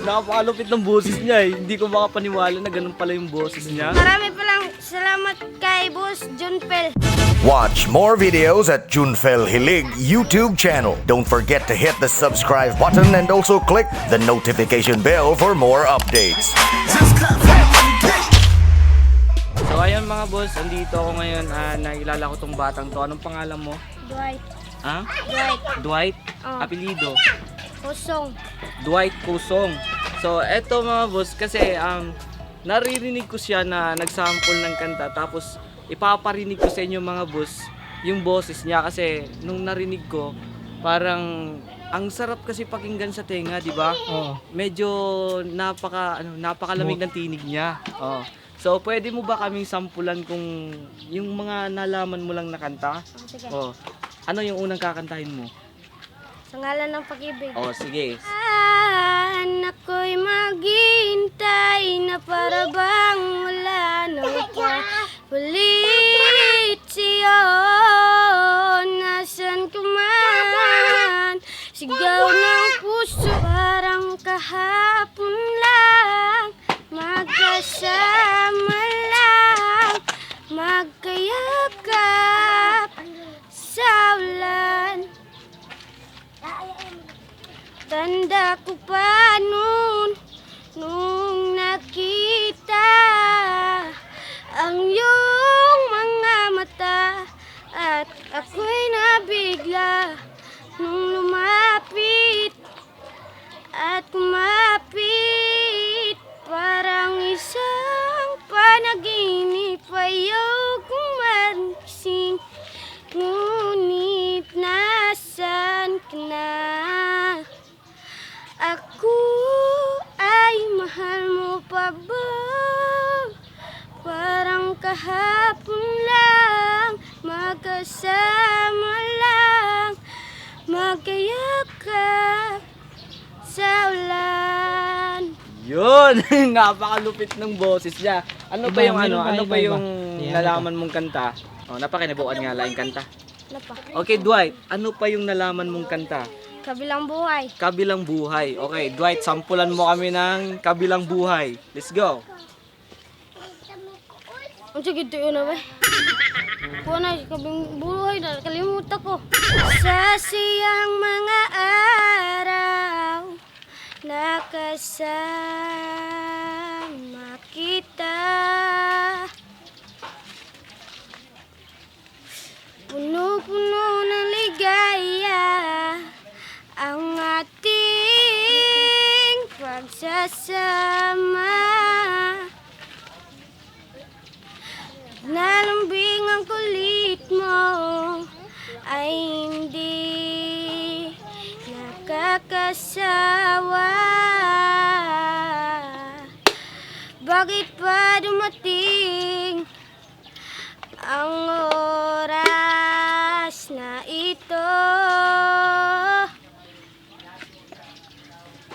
Napakalupit ng boses niya eh. Hindi ko makapaniwala na ganun pala yung boses niya. Marami palang salamat kay Boss Junpel. Watch more videos at Junfel Hilig YouTube channel. Don't forget to hit the subscribe button and also click the notification bell for more updates. So ayun mga boss, andito ako ngayon. Nakilala ko tong batang to. Anong pangalan mo? Dwight. Ha? Dwight. Dwight? Oh. Apelido? Kusong. Dwight Kusong. So eto mga boss, kasi naririnig ko siya na nagsample ng kanta. Tapos ipaparinig ko sa inyo mga boss yung boses niya, kasi nung narinig ko parang ang sarap kasi pakinggan sa tenga, di ba? Oo. Medyo napakalamig ng tinig niya. Oh. So pwede mo ba kaming sampulan kung yung mga nalaman mo lang na kanta? Sige. Oh. Ano yung unang kakantahin mo? Sa ngalan ng pag-ibig. Oh, sige. Ako'y maghihintay na para bang wala nang palit siyo. Nasaan ka man? Sigaw ng puso parang kahapon lang. Magkasama lang, magkayakap sa ulan. Tanda ko pa nung nakita ang iyong mga mata, at ako'y nabigla nung lumapit at kumapit. Parang isang panaginip, ayaw kong magising, ngunit nasaan ka na? Ako ay mahal mo pa ba? Parang kahapon lang, magkasama lang, magkayakap sa ulan. Yun! Napakalupit ng boses niya. Ano pa yung ano pa yung Iba. nalaman mong kanta? Oh, napakinabukan nga lang yung kanta. Ano pa? Okay, Dwight, ano pa yung nalaman mong kanta? Kabilang buhay. Kabilang buhay. Okay, Dwight, sampulan mo kami ng Kabilang Buhay. Let's go. Ang sige yun na ba? Kung na, kabilang buhay na, kalimutan ko. Sa siyang mga araw, nakasama kita. Puno-puno ng ligaya ang ating pagsasama. Nalambing ang kulit mo ay hindi nakakasawa. Bakit pa dumating ang oras na ito?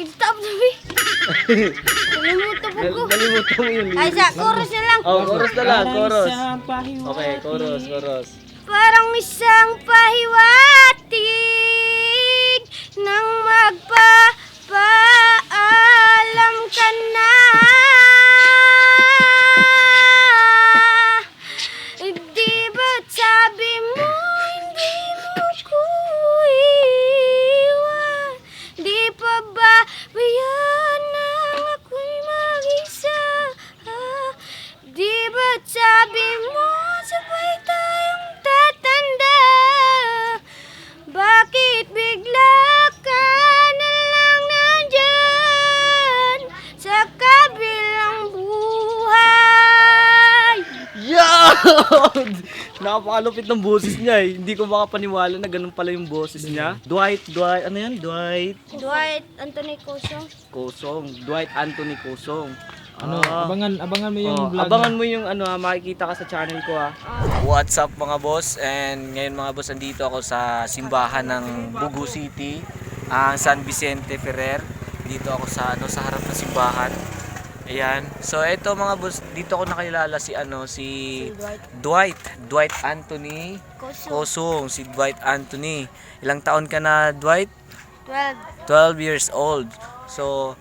Stop na ba? Nalimutan ko. Nalimutan mo yun. Ay, sa chorus na lang. Oh, chorus na lang, chorus. Isang pahiwati. Okay, chorus. Parang isang pahiwatig nang magpapaalam ka na. Di ba't sabi mo hindi mo ko iwan? Di pa ba bayan nang ako'y mag-isa? Di ba't sabi mo sabay tayong tatanda? Bakit bigla ka na lang nandyan sa kabilang buhay? Yan! Napakalupit ng boses niya eh. Hindi ko makapaniwala na ganun pala yung boses niya. Dwight, ano yan? Dwight Dwight Anthony Kusong. Kusong. Dwight Anthony Kusong. Ano, abangan mo yung vlog. Abangan mo yung makikita ka sa channel ko ha. What's up mga boss? And ngayon mga boss, andito ako sa simbahan ng Bugu City, ang San Vicente Ferrer. Dito ako sa harap ng simbahan. Ayan. So ito mga boss, dito ako nakilala si Dwight Anthony Kusong, si Dwight Anthony. Ilang taon ka na, Dwight? 12. 12 years old. So,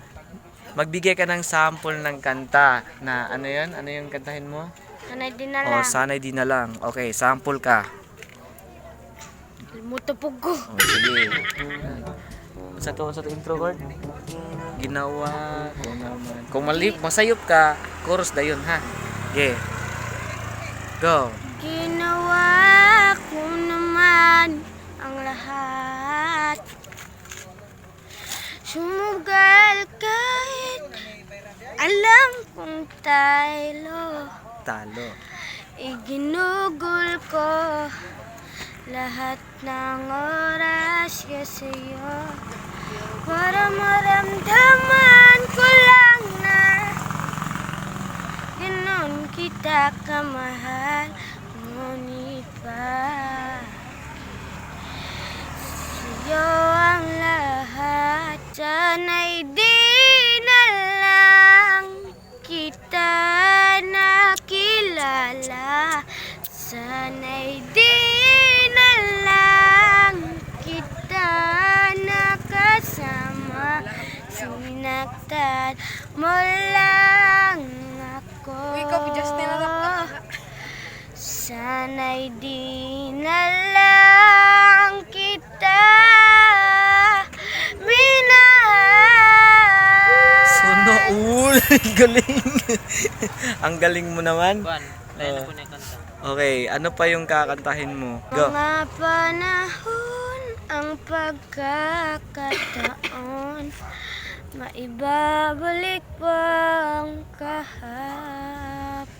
magbigay ka ng sample ng kanta na ano yun? Ano yung kantahin mo? Sanay din na Oh, lang. sanay di na lang. Okay, sample ka. Mutupog ko. Oh, sige. Sa to intro chord. Ginawa ko naman. Kung masayop ka, chorus na yun ha. Okay. Go. Ginawa ko naman ang lahat. Sumugal kahit alam kong Talo. iginugol ko lahat ng oras sa'yo para maramdaman ko lang na ganon kita kamahal. Ngunit bakit sa'yo ang lahat? Sana'y di na lang kita nakilala. Sana'y di na lang kita nakasama. Sinaktan mo lang ako. Sana'y di na lang kita minahal. Suno, galing. Ang galing mo naman. Okay, ano pa yung kakantahin mo? Go. Mga panahon ang pagkakataon, maibabalik pa ang kahapon.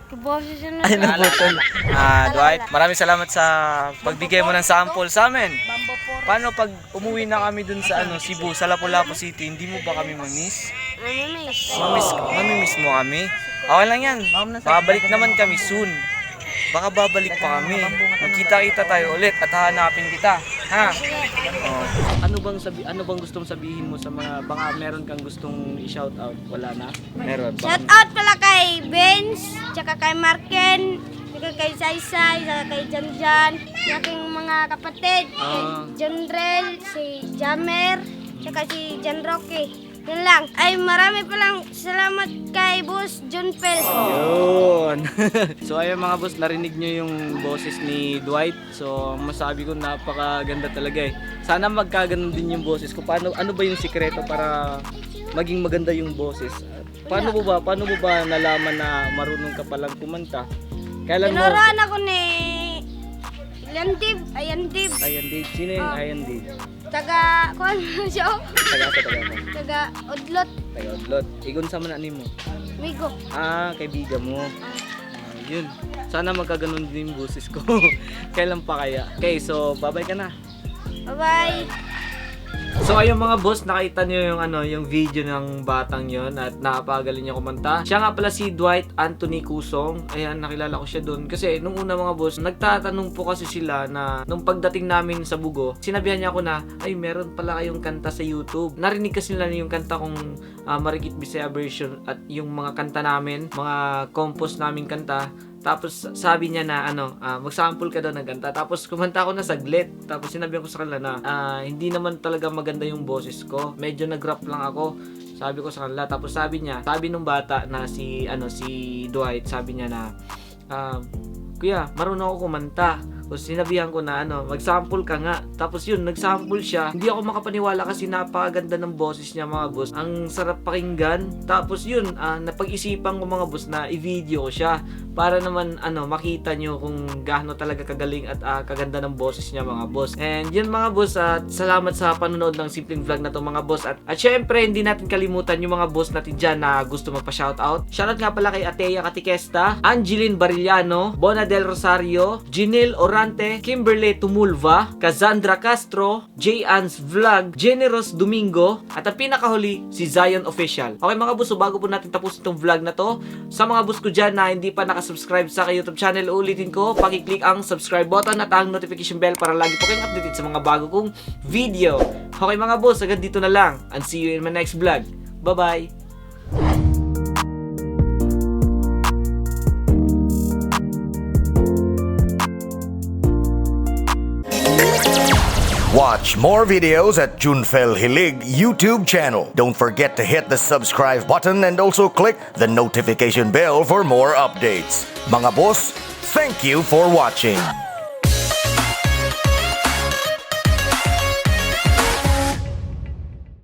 Kaboses na Ay, naputol. Dwight, maraming salamat sa pagbigay mo ng sample sa amin. Paano pag umuwi na kami dun sa Cebu, sa Lapu-Lapu City, hindi mo ba kami mamiss? Mamimiss mo kami? Okay lang yan. Babalik naman kami soon. Baka babalik pa kami. Magkita-kita tayo ulit at hahanapin kita. Ha? Oh. Ano bang gustong sabihin mo sa mga baka meron kang gustong i-shout out? Wala na? Meron. Shout out pala kay Benz, tsaka kay Marken, tsaka kay Saysay, tsaka kay Janjan, yung aking mga kapatid, kay John Rel, si Jamer, tsaka si John Rocky. Yun lang. Ay, marami palang salamat kay Boss John Pel. Yun. So ayun mga boss, narinig nyo yung boses ni Dwight. So masabi ko napakaganda talaga eh. Sana magkaganon din yung boses ko. Ano ba yung sikreto para maging maganda yung boses? Paano mo ba nalaman na marunong ka palang kumanta? Kailan mo? Tinuruan ako ni Ayan Dib. Sino yung Ayan Dib? Taga, kuhan mo siya? Taga Odlot, Taga-Odlot. Igon sa man mo? Migo. Kaibigan mo. Yun. Sana magkaganon din yung boses ko. Kailan pa kaya? Okay, so bye-bye ka na. Bye-bye. So ayun mga boss, nakita niyo yung video ng batang yon at napakagaling niya kumanta. Siya nga pala si Dwight Anthony Kusong. Ayan, nakilala ko siya doon kasi nung una mga boss, nagtatanong po kasi sila na nung pagdating namin sa Bugo, sinabihan niya ako na, ay meron pala kayong kanta sa YouTube. Narinig kasi nila yung kanta kong Marikit Bisaya version at yung mga kanta namin, mga compose namin kanta. Tapos sabi niya na mag-sample ka daw ng kanta. Tapos kumanta ako na saglit. Tapos sinabihan ko sa kanila na hindi naman talaga maganda yung boses ko. Medyo nag-rap lang ako. Sabi ko sa kanila. Tapos sabi nung bata na si Dwight, sabi niya na Kuya, marunong ako kumanta. Tapos sinabihan ko na mag-sample ka nga. Tapos yun, nag-sample siya. Hindi ako makapaniwala kasi napakaganda ng boses niya mga boss. Ang sarap pakinggan. Tapos yun, napag-isipan ko mga boss na i-video ko siya. Para naman makita nyo kung gaano talaga kagaling at kaganda ng boses niya mga boss. And yun mga boss, at salamat sa panonood ng simpleng vlog na to mga boss. At syempre, hindi natin kalimutan yung mga boss natin dyan na gusto magpa-shoutout. Shoutout nga pala kay Atea Katikesta, Angeline Barillano, Bona del Rosario, Jinil Orante, Kimberly Tumulva, Cassandra Castro, J. Ann's Vlog, Generous Domingo, at ang pinakahuli, si Zion Official. Okay mga boss, so bago po natin tapusin itong vlog na to, sa mga boss ko dyan na hindi pa nakasubscribe sa YouTube channel, ulitin ko, pakiclick ang subscribe button at ang notification bell para lagi po kayong updated sa mga bago kong video. Okay mga boss, agad dito na lang, and see you in my next vlog. Bye-bye! watch more videos at Junfel Hilig YouTube channel. Don't forget to hit the subscribe button and also click the notification bell for more updates. Mga boss, thank you for watching.